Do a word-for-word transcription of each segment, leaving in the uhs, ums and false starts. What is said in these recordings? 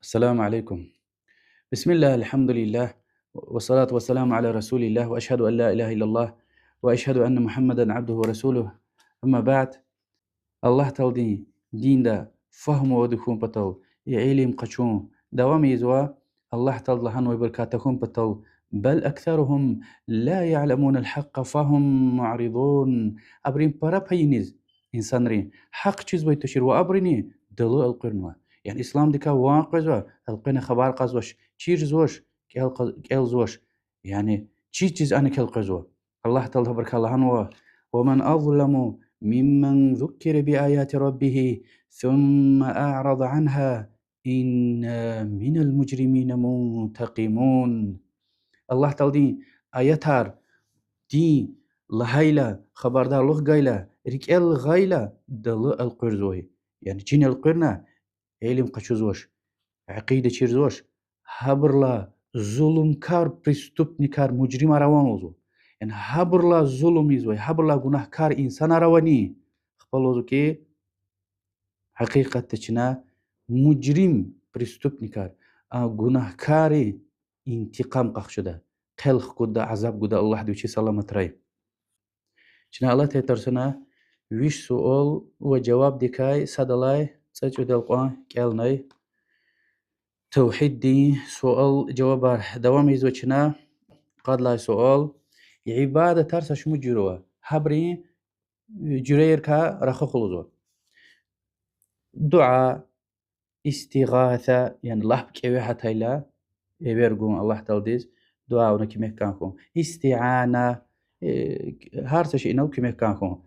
السلام عليكم. بسم الله، الحمد لله، والصلاة والسلام على رسول الله، وأشهد أن لا إله إلا الله، وأشهد أن محمدا عبده ورسوله. أما بعد. Аллагь Тааладин динда фагьум авур хьун патал, илим къачун давам ийизва. Аллагь Таалади лагьанвайбурукай тахьун патал: بل أكثرهم لا يعلمون الحق فهم معرضون. Абурун пара паюниз, инсанрин, гьахъ чизвай тушир ва абуруни далу элкъуьрнава. Яни исламдикай ван къвезва, элкъвена хабар кьазвач, чирзавач, кӀел-, кӀелзавач. Яни чиз-чиз аник элкъвезва. Аллагь Таалади гьабурукай лагьанва: ومن أظلم ممن ذكر بآيات ربه ثم أعرض عنها إنا من المجرمين منتقمون. Аллагь Тааладин аятар, дин лагьайла, хабардарлух гайила, рикӀел гъайила, далу элкъуьрзавай. Яни чин элкъуьрна, илим къачузвач, акъида чирзавач, гьабурулай зулумкар, преступникар, мужримар авани лугьузва. Яни гьабурулай зулум ийизвай, гьабурулай гунагькар инсанар авани, ахпа лугьузва хьи, гьакъикъатда чна мужрим, преступникар, а гунагькаррин интикъам къахчуда, хъел хкудда, азаб гуда Аллагьди вичи саламатрай. Чна Аллагьдикай тарсуна виш суал ва жавабдикай садалай цӀуд-цӀуд элкъвен кӀелнай. Тавгьиддин суал-жавабар давам ийизва чна. Къад лагьай суал: ибадатар са шумуд жуьре ава. Гьабурун жуьрейрикай рахух лугьузва. Дуьа, истигъаса, яни лап кӀеве гьатайла, эвер гун Аллагь Тааладиз, дуьа авуна куьмек кӀан хьун. Истиана, э, гьар са шейинал куьмек кӀан хьун.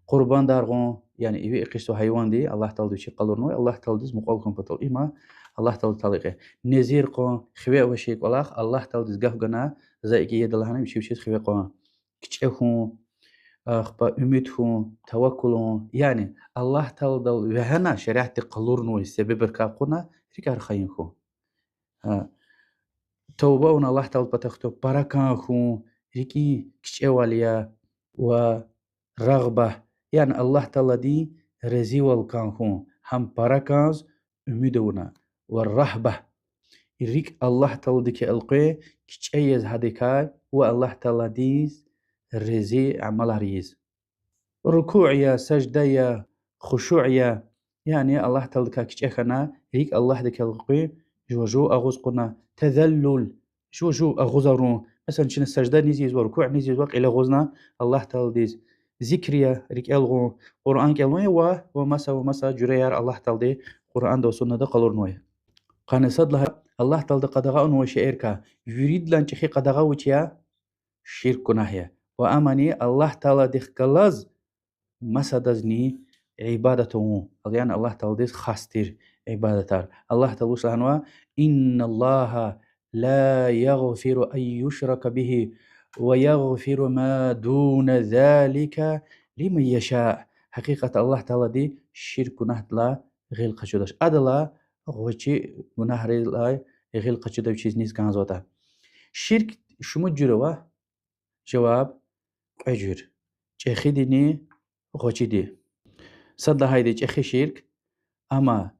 Къурбандар гъун, яни иви экъечӀзавай гьайванди Аллагь Таалади вичи къалурнавай, Аллагь Тааладиз мукьвал хьун патал. Има Аллагь Таалади талукь я. Незир кьун, хиве авай шей кӀвалах Аллагь Тааладиз гаф гана, за икӀ ийида лагьана вичи вичиз хиве кьун. КичӀе хьун, ахпа умуд хьун, таваккул авун, яни Аллагь Тааладал вегьена шариатди къалурнавай себебрикай кьуна рикӀ архайин хьун. Гьа. Тавба авуна Аллагь Тааладин патахъ, пара кӀан хьун, рикӀин кичӀевал я, ва рагъба, яни Аллагь Тааладин разивал кӀан хьун, гьам пара кӀанз умуд авуна, ва рагьба, рикӀ Аллагь Тааладикай элкъуьн, кичӀе яз гьадакай ва Аллагь Тааладиз рази амалар ийиз. Рукуъ я, сажда я, хушуъ я, яни Аллагь Тааладикай кичӀе хьана, рикӀ Аллагьдикай элкъуьн, жува-жув агъуз кьуна, тазаллул, жува-жув агъуз авун. Месела, чна сажда низ ийизва, рукуъ низ ийизва, кьил агъузна Аллагь Тааладиз. Зикр я, рикӀел гъун, Къуръан кӀелун я ва, ва маса, ва маса жуьреяр Аллагь Таалади Къуръанда ва суннада къалурнавай. Къанни сад лагьай Аллагь Таалади къадагъа авунвай шейэрикай виридалай чӀехи къадагъа вуч я? Ширк гунагь я. Ва амни Аллагь Тааладихъ галаз масадазни ибадат авун, яни Аллагь Тааладиз хас тир ибадатар. Аллагь Таалади вуч лагьанва: إن الله لا يغفر أن يشرك به ويغفر ما دون ذلك لمن يشاء. Гьакъикъатда Аллагь Таалади ширк гунагьдилай гъил къачудач. Адалай гъвечӀи гунагьрилай гъил къачуда вичиз низ кӀанзаватӀа. Ширк шумуд жуьре ава? Жаваб: кьве жуьре. ЧӀехидини, гъвечӀиди. Сад лагьайди чӀехи ширк, амма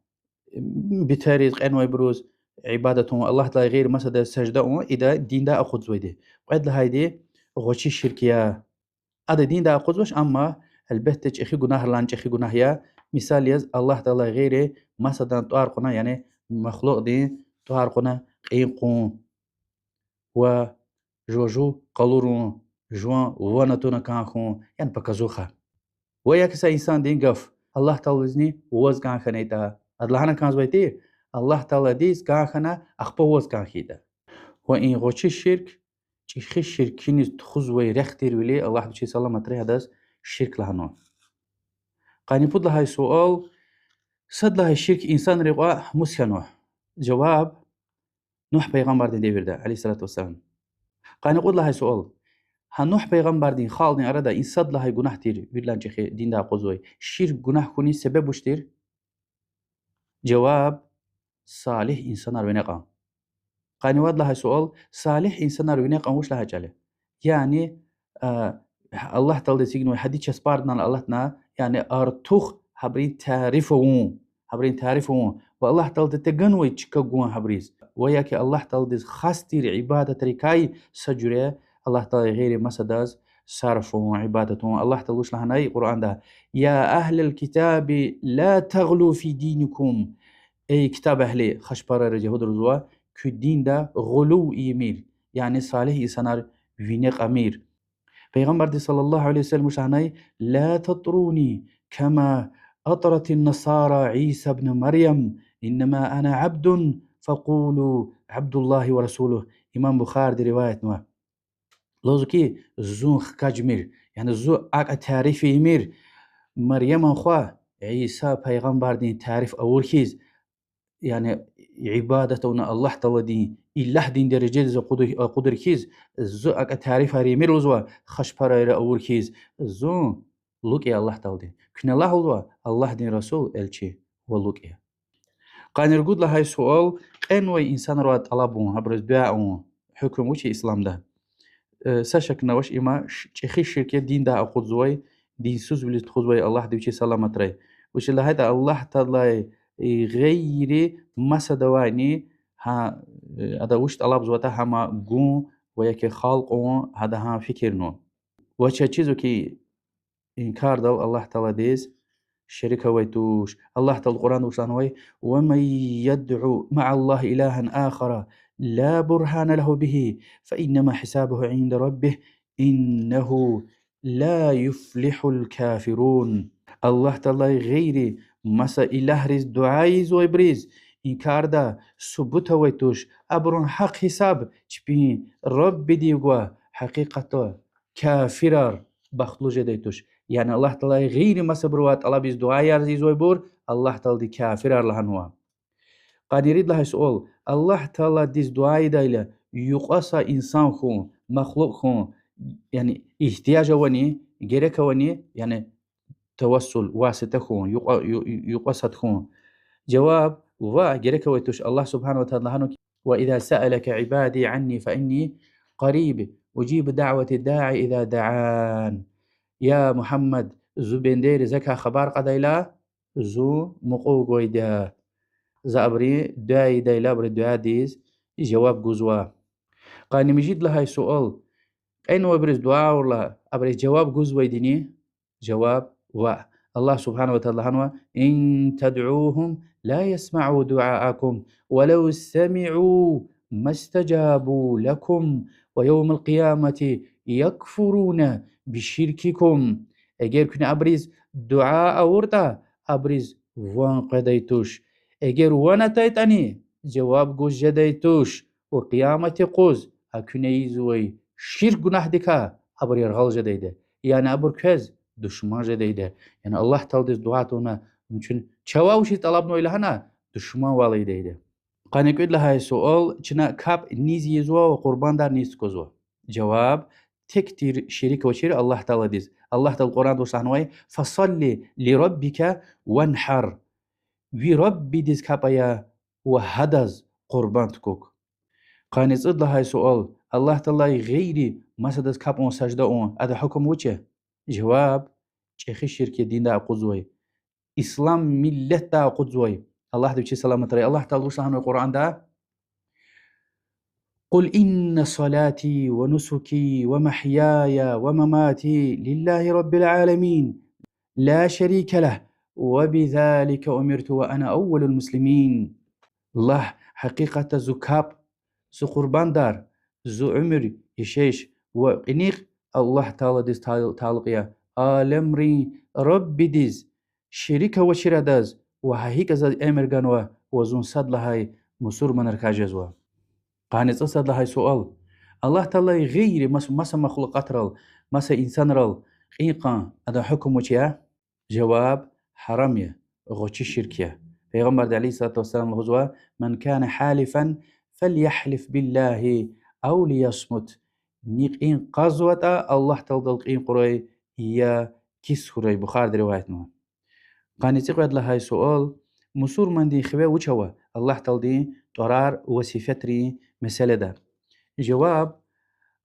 бетариз, кьенвайбуруз ибадат авун, Аллагьдилай гъейри масадаз сажда авун, ида диндай акъудзавайди. Кьвед лагьайди гъвечӀи ширк я. Ада диндай акъудзавач, амма, гьелбетда, чӀехи гунагьрилай чӀехи гунагь я. Мисал яз, Аллагьдилай гъейри масадан тӀвар кьуна, яни махлукьдин тӀвар кьуна кьин кьун ва жува-жув къалурун, жуван ван атуна кӀан хьун, яни показуха. Ва я ки са инсандин гаф Аллагь Тааладизни ваз кӀан хьанайтӀа, ада лагьана кӀанзавай тир, Аллагь Тааладиз кӀан хьана, ахпа ваз кӀан хьайитӀа. Ва и гъвечӀи ширк чӀехи ширкиниз тухузвай рехъ тирвиляй Аллагьди вичиз саламатрай гьадаз ширк лагьанва. Къанни пуд лагьай суал: сад лагьай ширк инсанрин кьван мус хьанва? Жаваб: Нугь пайгъамбардин девирда, عليه الصلاة والسلام. Къанни кьуд лагьай суал: гьа Нугь пайгъамбардин халкьдин арада и сад лагьай гунагь тир виридалай чӀехи диндай акъудзавай ширк гунагь хьуниз себеб вуч тир? Жаваб: салигь инсанар вине кьун. Къанни вад лагьай суал: салигь инсанар вине кьун вуч лагьай чӀал я? Яни, а, Аллагь Таалади эцигнавай гьадис часпардал алатна, яни артух гьабурун тариф авун, гьабурун тариф авун. Аллагь Таалади таганвай чка гун гьабуриз. Ва яки Аллагь Тааладиз хас тир ибадатрикай са жуьре Аллагь Тааладилай гъейри масадаз сарфун, ибадатун. Аллагь Таалади вуч лагьанай Къуръанда: يا أهل الكتاب لا تغلوا في دينكم. Эй китаб агьли, хашпарайра жагьудра лугьузва, куь динда гъулув ийимир, яни салигь инсанар вине кьамир. Пайгъамбарди صلى الله عليه وسلم вуч лагьанай: لا تطروني كما أطرت النصارى عيسى ابن مريم، إنما أنا عبد فقولوا عبد الله ورسوله. Имам Бухариди риваятнава. Лугьузва хьи, зун хкажмир, яни зун акӀ тариф ийимир, Марьяман хва Иса пайгъамбардин тариф авур хьиз, яни ибадат авуна Аллагь Тааладин, илагьдин дережадиз акъуд-, акъудур хьиз, зун акӀ тарифар ийимир лугьузва, хашпарайра авур хьиз, зун лукӀ я Аллагь Тааладин. Куьне лагь лугьузва, Аллагьдин расул, элчи ва лукӀ я. Къанни ругуд лагьай суал: кьенвай инсанривай тӀалабун, гьабуруз дуьа авун, гьукум вуч я исламда? Э, са шакни авач, има ш-, чӀехи ширк я, диндай акъудзавай, динсузвилиз тухузвай, Аллагьди вичи саламатрай. Вучиз лагьайтӀа Аллагь Тааладилай, э, гъейри масадавайни, гьа, э, ада вуч тӀалабзаватӀа, гьам гун ва яки халкь авун, гьада гьам фикирнава. Ва чаз чизва хьи, и кардал Аллагь Тааладиз шерик авай туш. Аллагь Таалади Къуръанда вуч лагьанвай: ومن يدع مع الله إلها آخر لا برهان له به فإنما حسابه عند ربه إنه لا يفلح الكافرون. Аллагь Тааладилай гъейри маса илагьриз дуьа ийизвайбуруз и карда субут авай туш, абурун гьахъ-гьисаб чпин Раббидив гва, гьакъикъатда кафирар бахтлу жедай туш. Яни Аллагь Тааладилай гъейри масабурувай тӀалабиз дуьаяр ийизвайбур Аллагь Таалади кафирар лагьанва. Къанни ирид лагьай суал: Аллагь Тааладиз дуьа ийидайла, юкьва са инсан хьун, махлукь хьун, яни игьтияж авани, герек авани, яни тавассул, васита хьун, юкьва, ю-, ю-, юкьва сад хьун? Жаваб: ваъ, герек авай туш. Аллагь سبحانه وتعالى лагьанва хьи: وإذا سألك عبادي عني فإني قريب أجيب دعوة الداع إذا دعان. Я Мугьаммад, зи бендейри закай хабар кьадайла, зун мукьув гвайди я. За абуру дуьа ийидайла, абурун дуьадиз жаваб гузва. Къанни муьжуьд лагьай суал: кьенвайбуруз дуьа авурла, абуруз жаваб гузвайдини? Жаваб: ваъ. Аллагь سبحانه وتعالى лагьанва: إن تدعوهم لا يسمعوا دعاءكم ولو سمعوا ما استجابوا لكم ويوم القيامة يكفرون بشرككم. Эгер куьне абуруз дуьа авуртӀа, абуруз ван къведай туш. Эгер ван атайтӀани, жаваб гуз жедай туш. Ва къиямат юкъуз а куьне ийизвай ширк гунагьдикай абур яргъал жедайди я. Яни абур квез душман жедайди я. Яни Аллагь Тааладиз дуьа тавуна, вучин чавай вучиз тӀалабнавай лагьана, душманвал ийидайди я. Къанни кӀуьд лагьай суал: чна капӀ низ ийизва ва къурбандар низ тукӀвазва? Жаваб: тек тир шерик авачир Аллагь Тааладиз. Аллагь Таалади Къуръанда вуч лагьанвай: فصل لربك وانحر. Ви Раббидиз капӀ ая ва гьадаз къурбанд тукӀук. Къанни цӀуд лагьай суал: Аллагь Тааладилай гъейри масадаз капӀ авун, сажда авун, адан гьукум вуч я? Жаваб: чӀехи ширк я, диндай акъудзавай, ислам миллетдай акъудзавай. Аллагьди вичи саламатрай, Аллагь Таалади вуч лагьанвай Къуръанда: قل إن صلاتي ونسكي ومحياي ومماتي لله رب العالمين لا شريك له وبذلك أمرت وأنا أول المسلمين. Лагь: гьакъикъатда зи капӀ, зи къурбандар, зи уьмуьр, яшайиш ва кьиникь Аллагь Тааладиз тал-, талукь я, алемрин Раббидиз, шерик авачир адаз, ва гьа икӀ заз эмир ганва ва зун сад лагьай мусурманрикай жезва. Къанни цӀусад лагьай суал: Аллагь Тааладилай гъейри мас-, маса махлукьатрал, маса инсанрал кьин кьун, адан гьукум вуч я? Жаваб: гьарам я, гъвечӀи ширк я. Пайгъамбарди عليه الصلاة والسلام лугьузва: من كان حالفا فليحلف بالله أو ليصمت. Ни кьин кьазватӀа, Аллагь Тааладал кьин кьурай, я кис хьурай. Бухариди риваятнава. Къанни цӀикьвед лагьай суал: мусурмандин хиве вуч ава Аллагь Тааладин тӀварар ва сифетрин месэлада? Жаваб: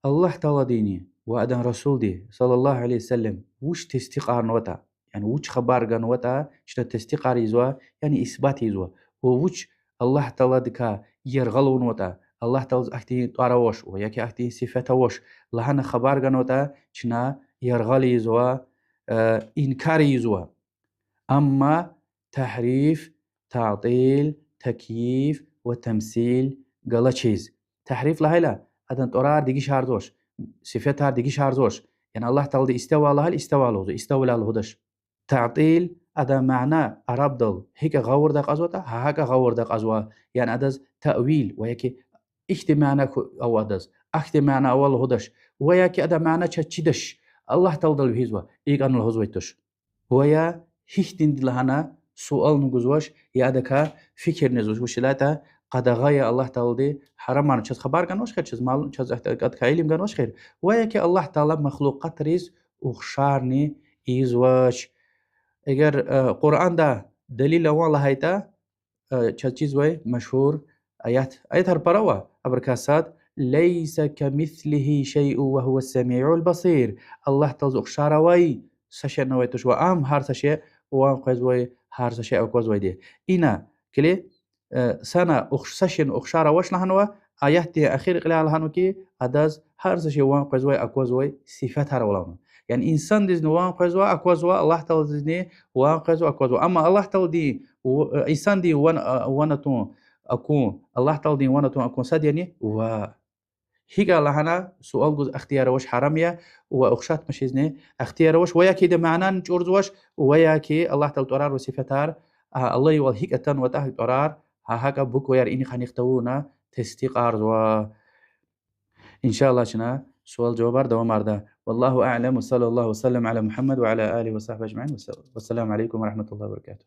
Аллагь Тааладини ва адан расулди صلى الله عليه وسلم вуч тестикьарнаватӀа, яни вуч хабар ганватӀа, чна тестикьар ийизва, яни исбат ийизва, ва вуч Аллагь Тааладикай яргъал авунватӀа, Аллагь Тааладиз ахьтин тӀвар авач ва яки ахьтин сифет авач лагьана хабар ганватӀа, чна яргъал ийизва, э, инкар ийизва. Амма тагьриф, таътил, такйиф ва тамсил галачиз. Тагьриф лагьайла, адан тӀварар дегишарзавач, сифетар дегишарзавач. Яни Аллагь Таалади истава лагьайла, истава лугьузва, истава лугьудач. Таътил, адан мана арабдал гьикӀ гъавурда акьазватӀа, гьа гьакӀа гъавурда акьазва. Яни адаз таъвил ва яки ихьтин мана ку-, ава адаз, ахьтин мана ава лугьудач. Ва яки адан мана чаз чидач, Аллагь Тааладал вегьизва, икӀ ана лугьузвай туш. Ва я гьихьтинди лагьана суални гузвач, я адакай фикирни гузвач, вучиз лагьайтӀа къадагъа я Аллагь Таалади, гьарамарни чаз хабар ганвач хьи, чаз малу-, чаз адакай илим ганвач хьи. Ва яки Аллагь Таала махлукьатриз ухшарни ийизвач. Эгер, э, Къуръанда далил авай лагьайтӀа, э, чаз чизвай машгьур аят. Аятар пара ава, абурукай сад: ليس كمثله شيء وهو السميع البصير. Аллагь Тааладиз ухшар авай са шейни авай туш ва ам гьар са шей ван къвезвай, гьар са шей аквазвайди. Ина килиг, э, сана ухш-, са шейни ухшар авач лагьанва, аятдин эхир кьиляй лагьанва хьи, адаз гьар са шей ван къвезвай, аквазвай сифетар ава лагьанва. Яни инсандизни ван къвезва, аквазва, Аллагь Тааладизни ван къвезва, аквазва. Амма Аллагь Тааладин, в-, э, инсандин ван, а, ван атун акун, Аллагь Тааладин ван атун акун сад яни? Ва гьикӀ лагьана суал гуз ихтияр авач, гьарам я, ва ухшатмишизни ихтияр авач, ва яки идан манани чӀурзавач, ва яки Аллагь Тааладин тӀварар ва сифетар, а, алайвал гьикӀ атанватӀа гьа тӀварар, гьа гьакӀа букваяр инихъ-анихъ тавуна тестикьарзава. إن شاء الله чна суал-жавабар давамарда. والله أعلم، وصلى الله وسلم على محمد وعلى آله وصحبه أجمعين. والسلام عليكم ورحمة الله وبركاته.